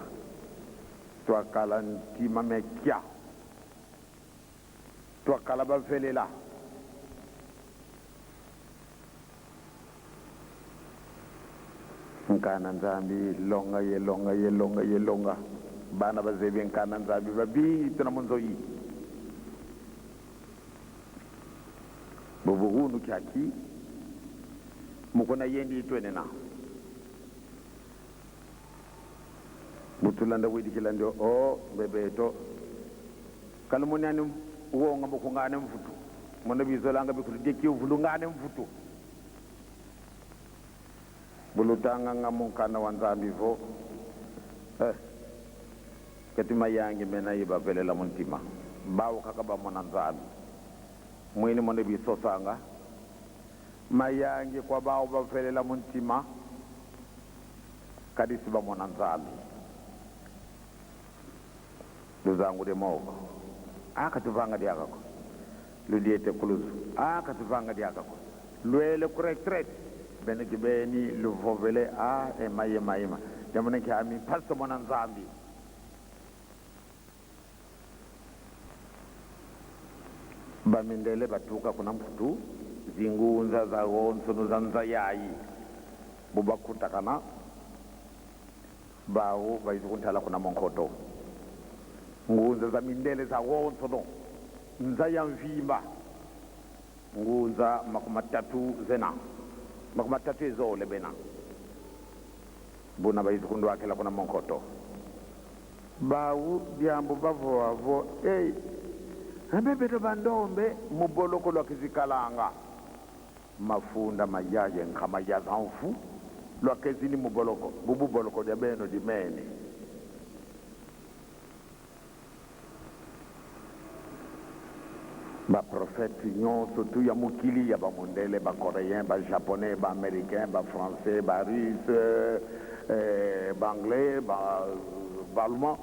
twakala ntima mekia twakala bavelela nkana nzambi longa ye longa ye longa ye longa bana bazebi nkana nzambi babingi tuna munzoyi bubuhunu kyaki Mukuna yendi itwenena. Butulanda widikila ndio o bebeto. Kalumuni uwonga mukungane mvutu. Mono bizolanga bikulu deki uvulungane mvutu. Bulutanga nga munkana wa nzambi vo. Katima yangi mena yiba velela muntima. Bawo kaka bamona nzambi. Mwini mono bisosanga. Mayangi kwa bawo bavelela muntima. Kadisi bamona nzambi. Luzangu de moko. Akatuvanga diakako. Ludiete kuluzu. Akatuvanga diakako. Luele ku retraite. Bene kibeni luvovele a ema yema yema. Jamune ki ami pastor mona nzambi. Bamindele batuka kuna mputu zingunza za gonsono za nzayayi bubakutakana bawo baizikunthala kuna monkoto ngunza za mindele za gonsono nzaya mvimba ngunza 30 zena 30 ezole bena buna baizikundwakela kuna monkoto bawu byambo bavoavo ei abebeto bandombe muboloko lwa kizikalanga mafunda mayaye nkama ya zanfu lwa kezini muboloko bubu boloko dia beno dimene ba prophète nyonso tu ya mokili ya bamondele ba coréen ba japonais ba américain ba français ba russe ba anglais ba allemand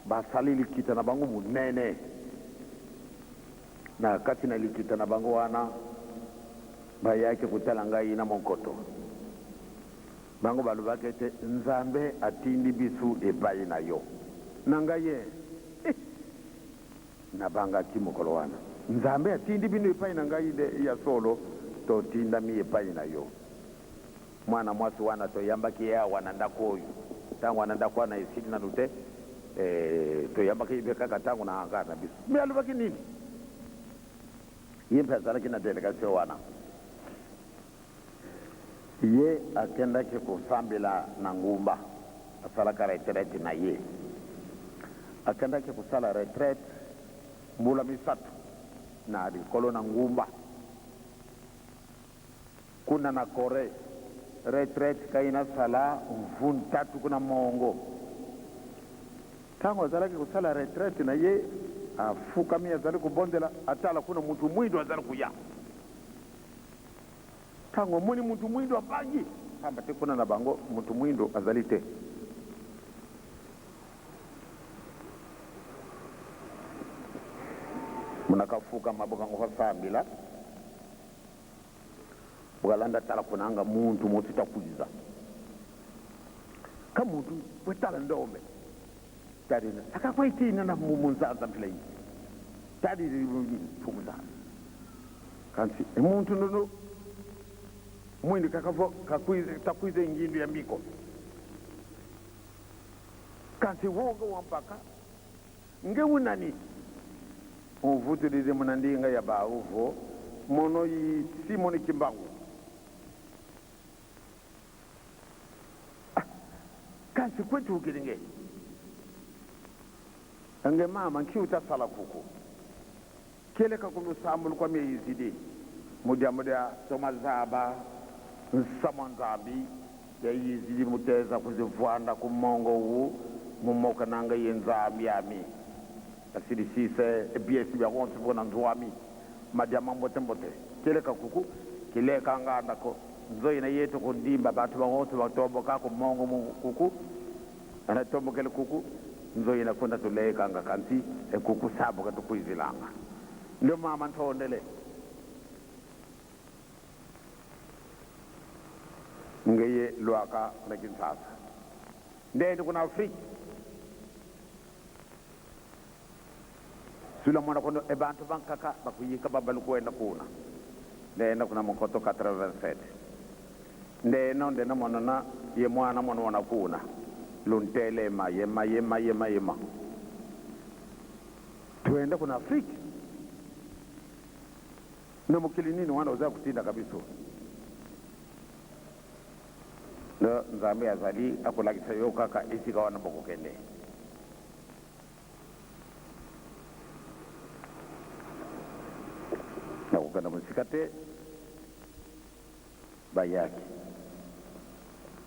basali likita na bango monene na kati na likita na bango wana bayaki kotala ngai na monkoto bango balobaki ete nzambe atindi biso epai na yo na ngai ye nabangaki mokolo wana nzambe atindi bino epai na ngai de ya solo totindami epai na yo mwana mwasi wana toyambaki ye awa na ndako oyo ntango wana ndako wana esili nanu te toyambaki ye mpe kaka ntango na hangar na biso me alobaki nini ye mpe azalaki na delegation wana ye akendaki kosambela na ngumba asalaka retraite na ye akendaki kosala retraite mbula misato na likolo na ngumba kuna na Corée retraite kaina sala mvuntatu kuna mongo ntango azalaki kosala retraite na ye afukami azali kobondela atala kuna mutu mwindo azali kuya ntango amoni mutu mwindo abangi pamba te kuna na bango mutu mwindo azali te munakafuka maboka ngokasambila bukalanda tala kunanga muntu mosi takwiza ka muntu wetala ndombe talina akakwaitina na munzanza mpila iyi talili pumuza kanti emuntu nono mwindi kakavo kakwize takwize engindu ya mbiko kanti wonga wampaka ngeunani umvutulile munandinga ya bauvo mono yi Simoni Kimbangu kanti kwetu ukilinge nge mama nkiuta sala kuku keleka kulusambulu kwa miezidi mudia mudia tomazaba nsama nzambi ya yizidi muteza kuzivwanda kumongo wu mumoka nanga ye nzambi ami asilisise ebiesi bya konse bona nzwami madiama mbote mbote keleka kuku kileka nganda ko nzoyina yetu kundimba bantu bangonse batomboka kumongo kuku anatombokele kuku nzoyina kunda tulekanga kanti ekuku sabuka tukwizilanga ndio mama ntondele ngeye lwaka na Kinshasa ndende kuna Afrika sula mwana kono ebantu bankaka bakuyika babalukwenda kuna ndenda kuna mokoto 87 ndeno ndena mwana ye mwana mwana wana kuna luntelema yema yema yema yema tuende kuna Afrika na mukili nini wana uza kutinda kabisa Nde Nzambe azali akolakisa yo kaka esika wana bokokende. Nakokenda mosika te, bayaki.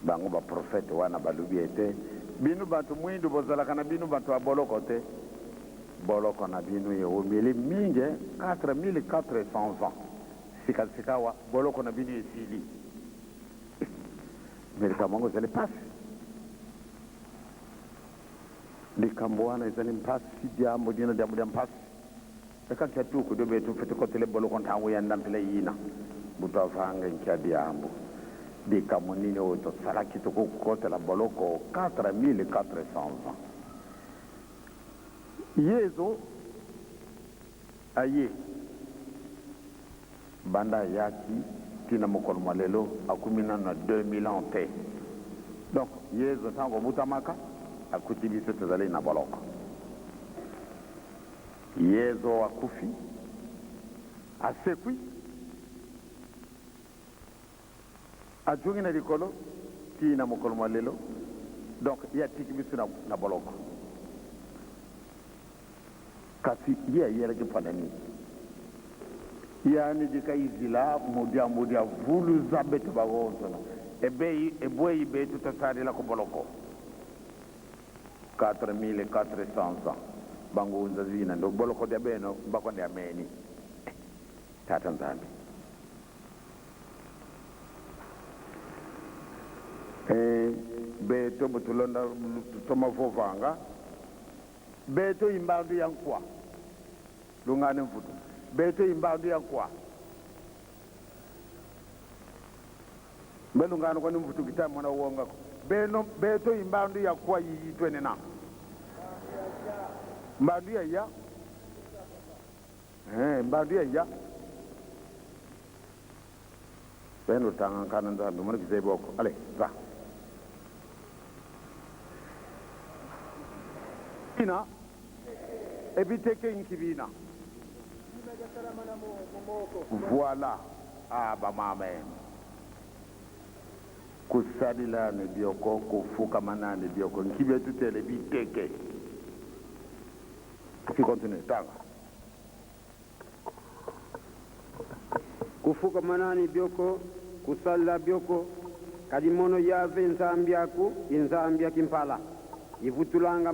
Bango ba prophètes wana balobi ete, Bino bato mwindu bozalaka na bino bato ya boloko te. Boloko na bino ewumeli mingi, 4400 ans. Sika sikawa boloko na bino esili. Mais likambo yango ezali mpasi. Likambo wana ezali mpasi, diambo dina diambo dia mpasi. Eka tuku dio betu mfete kotele boloko ntango ya ndampila yina. Butu avanga nkia diambo. Likambo nini oyo tosalaki tokokotela boloko 4400 ans. Yezu aye banda ayaki tina mokolo mwa lelo akumi nano na 2000 ans te. Donc Yezu ntango abutamaka akuti biso tozali na boloko. Yezu akufi, asekwi, azongi na likolo tina mokolo mwa lelo. Donc ye atiki biso na boloko. Kasi ye ayelaki mpo na nini? Yani dika izila mudiambu dia vuluza beto bagonzola ebeyi ebweyi betu tosalila ku boloko 4400 ans bangunza zina ndo boloko dia beno bakonde ameni tata Nzambi. Eh, beto butulonda tutoma vovanga beto imbandu ya nkwa lungane mvutu beto imbandu ya nkwa mbe lungane kwani mvutu kita mwana wongako beno beto imbandu ya kwa yiyitwene na mbandu ya ya eh mbandu ya ya beno tanga nkana nzambe mwana kizeboko ale za ina ebiteke nkibina voilà ah bamama kusalilane bioko kufukamanane bioko nkibe tutele biteke si continue tanga Kufukamanani bioko kusalila bioko kadi mono yave nzambi aku inzambi ya kimpala ivutulanga.